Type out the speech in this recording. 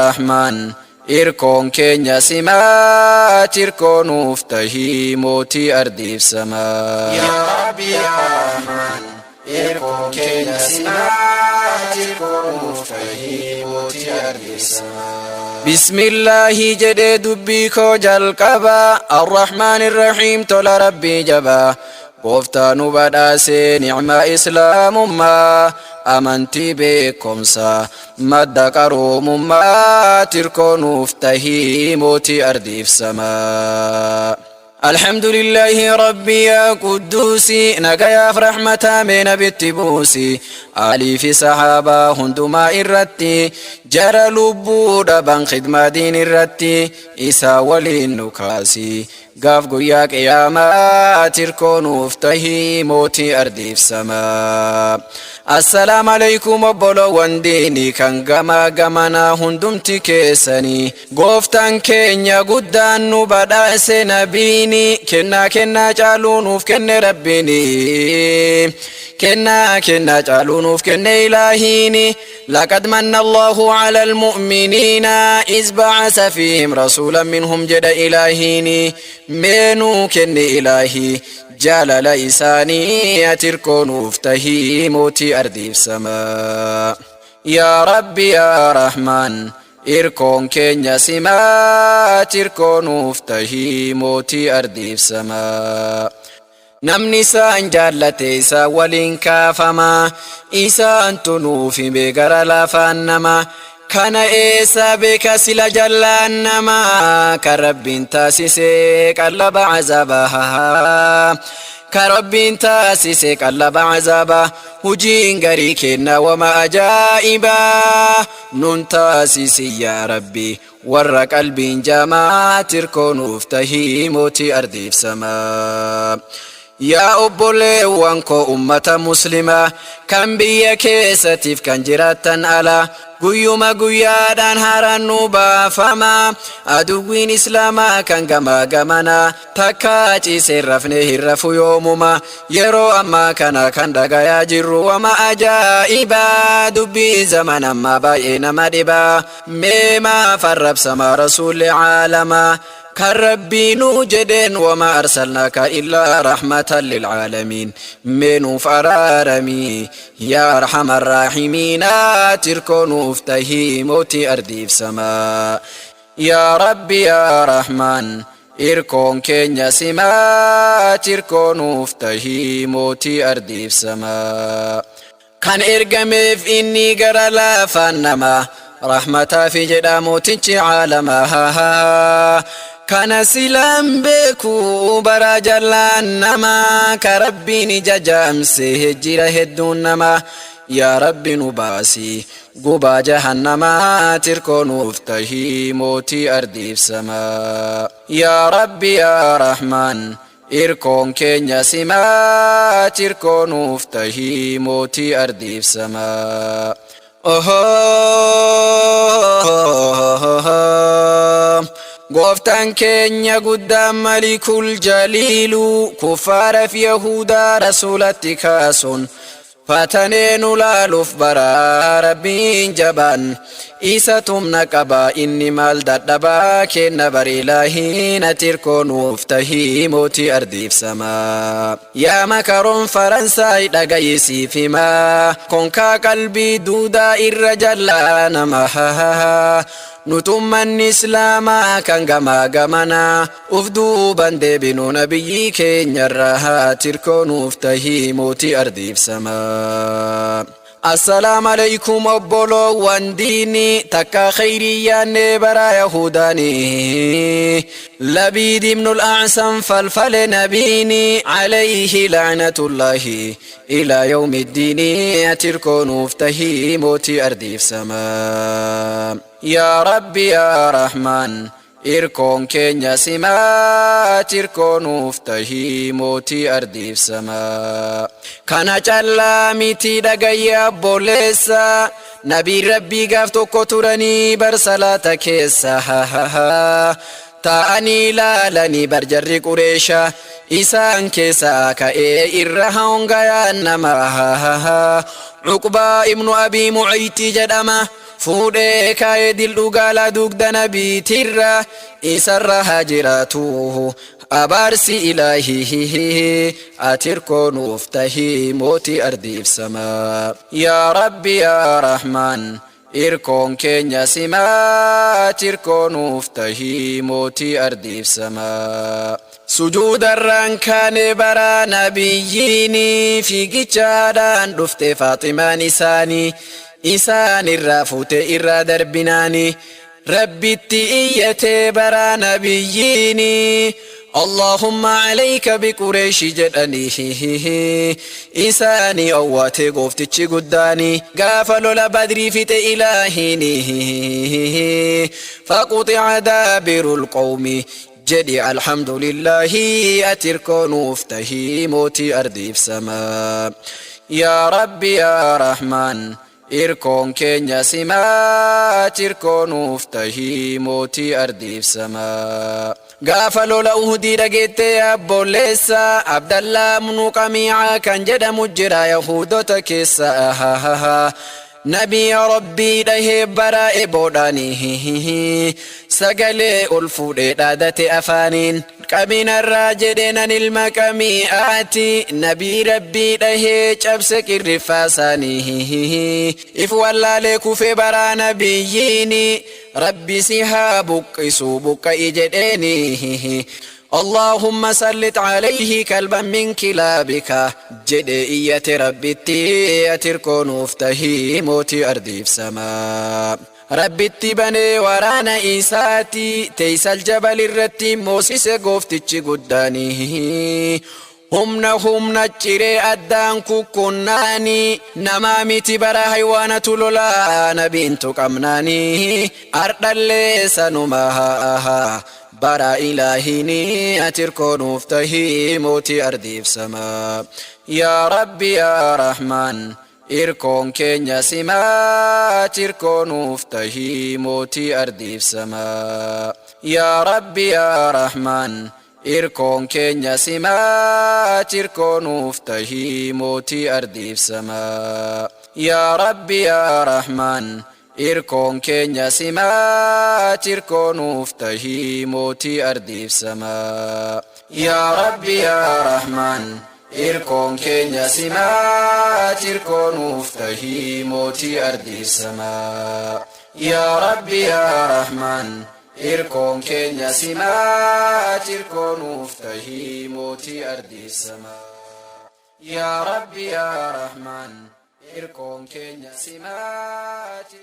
Rahmaan, irkoon keenya simaa, tirkoo nuuf tahii mootii ardiif samaa. Yaa Rabbi yaa Rahmaan, irkoon keenya simaa, tirkoo nuuf tahii mootii ardiif samaa. Bismillaahi jedhee dubbii koo jalqaba, Arrahmaan Irrahiim, tola Rabbii jabaa. Gooftaa nu badhaasee nicmaa Islaamummaa, amantii beekumsa madda qaroomummaa, tirkoo nuuf tahii mootii ardiif samaa. الحمد لله ربي يا قدوسي، نقيا رحمة من بتبوسي، آلii fi sahaabaa hundumaa irratti, jara lubbuu dhaban khidmaa diin irratti, isaa waliin nu kaasi gaaf guyyaa qiyaamaa, tirkoo nuuf tahii mootii ardiif samaa. Assalaamu alaykum, obbolowwan diinii kan gamaa gamanaa hundumti keessanii. Gooftaan keenya guddaan nu badhaase nabiini, kennaa kennaa caaluu nuuf kenne Rabbiini, kennaa kennaa caaluu nuuf kenne Ilaahiini. لقد من الله على المؤمنين إذ بعث فيهم رسولا منهم jedha Ilaahiini. Meenuu kenne Ilaahii jaalala isaanii, atirkoo nuuf tahii mootii ardiif samaa. Yaa Rabbi yaa Rahmaan, irkoon keenya simaa, tirkoo nuuf tahii mootii ardiif samaa. Namni isaan jaallate isaa waliin kaafama, isaantu nuuf hime gara lafaan nama. Kana eessa beeka sila jallaan nama kan Rabbiin taasise qallaba azabaa, ka Rabbiin taasise qallaba azabaa? Hujiin garii kenna wama ajaa'ibaa, nun taasisi yaa Rabbi warra qalbiin jamaa, tirkoo nuuf tahii mootii ardiif samaa. Yaa obboleewwan koo ummata Muslimaa kan biyya keessatiif kan jiraattan ala, guyyuma guyyaadhaan haaraan nu baafama aduwwiin Islaamaa kan gamaa gamanaa, takkaa ciisee rafne hin rafu yoomuma. Yeroo ammaa kana kan dhagayaa jirru wama ajaa'ibaa, dubbii zaman ammaa baay'ee nama dhibaa. Mee maaf arrabsama rasuulli caalamaa kan Rabbiinuu jedheen وما أرسلناك إلا رحمة للعالمين؟ Mee nuuf araaramii يا أرحم الراحمين, tirkoo nuuf tahii mootii ardiif samaa. Yaa Rabbi yaa Rahmaan, irkoon keenya simaa, tirkoo nuuf tahii mootii ardiif samaa. Kan ergameef inni gara laafaan nama rahmataa fi jedha mootichi caalamaa. Kana silaan beeku bara jallaan nama ka Rabbiin ija jaamse jira hedduun nama. Yaa Rabbi nu baasi gubaa jahannamaa, tirkoo nuuf tahii mootii ardiif samaa. Yaa Rabbi yaa Rahmaan, irkoon keenya simaa, tirkoo nuuf tahii mootii ardiif samaa. Gooftaan keenya guddaan Malikul Jaliilu kuffaara fi Yahudaa rasuulatti kaasuun fatanee nu laaluuf bara. Rabbiin jabaan isa tumna qaba, inni maal dadhabaa kenna bar. Ilaahiin tirkoo nuuf tahii mootii ardiif samaa. Yaa makaroon Faransaay, dhagayisiif himaa, konkaa qalbii duudaa irra jallaa nama. Nutummanni Islaamaa kan gamaa gamanaa uf duuban deebinuu nabiyyii keenyarraa, tirkoo nuuf tahii mootii ardiif samaa. Assalaamu alaykum, obboloowwan diinii, takka khayriyaanne bara Yahudaanii Labiid ibnul Acsam falfale nabiini عليه لعنة الله إلى يوم الدين, tirkoo nuuf tahii mootii ardiif samaa. Yaa Rabbi yaa Rahmaan, irkoon keenya simaa, tirkoo nuuf tahii mootii ardiif samaa. Kana callaa miti, dhagayya obboleessa, nabiin Rabbii gaaf tokko turanii bar salaata keessa ta'anii laalanii bar jarri Qureesha isaan keessaa ka'ee irra hongayaan nama Cuqbaa ibnu Abii Mucayti jedhama. Fuudhee kaa'ee dildhu gaalaa dugda nabiitirra isarra haa jiraatu abaarsi ilaahii ati irkoo nuuf tahii mootii ardiif samaa. Yaa Rabbi yaa Rahmaan irkoon keenya simaa ati irkoo nuuf tahii mootii ardiif samaa. Sujuudarraan kaane baraa nabiyyiini fiigichaadhaan dhufte Faaximaan isaanii isaan irraa fuute irraa darbinaani Rabbitti iyyate baraa nabiyyiini Allahumma alayka biqureeshi jedhanii isaanii owwaate gooftichi guddaani gaafa lola badrii fixe ilaahiini faquxica daabirul qawmi jedhi alhamdulillaahi ati irkoo nuuf tahii mootii ardiif samaa yaa rabbi yaa rahmaan irkoon keenya simaa ati irkoo nuuf tahii mootii ardiif samaa. Gaafa lola Uhudii dhageette abboolleessa Abdallaa ibnu Qamiicaa kan jedhamu jira Yahuudota keessa. Nabiya Rabbii dhahee bara eboodhaani sagalee ol fuudhee dhaadate afaaniin qabinarraa jedhe nan ilma qamii'aati nabii Rabbii dhahee cabse qirriffaasaanii if wallaalee kufe baraa nabiyyiini Rabbi si haa buqqisu buqqa'i jedheeni Allaahumma sallit alayhi kalban min kilaabika jedhe iyyate Rabbitti ati irkoo nuuf tahii mootii ardiif samaa. Rabbitti banee waraana isaati teeysal jabal irratti moosise gooftichi guddaani. Humna humna ciree addaan kukkunnaani namaa miti bara haywaanatu lolaa nabiin tuqamnaani ardhallee sanuma bara ilaahini ati irkoo nuuf tahii mootii ardiif samaa yaa rabbi yaa rahmaan irkoon keenya simaa ati irkoo nuuf tahii mootii ardiif samaa yaa rabbi yaa rahmaan Irkoon keenya simaa ati irkoo nuuf tahii mootii ardiif samaa. Yaa Rabbi yaa Rahmaan irkoon keenya simaa ati irkoo nuuf tahii mootii ardiif samaa. Yaa Rabbi yaa Rahmaan irkoon keenya simaa ati irkoo nuuf tahii mootii ardiif samaa. Yaa Rabbi yaa Rahmaan Irkoon keenya simaa ati irkoo nuuf tahii mootii ardiif samaa. Yaa Rabbi yaa Rahmaan irkoon keenya simaa ati.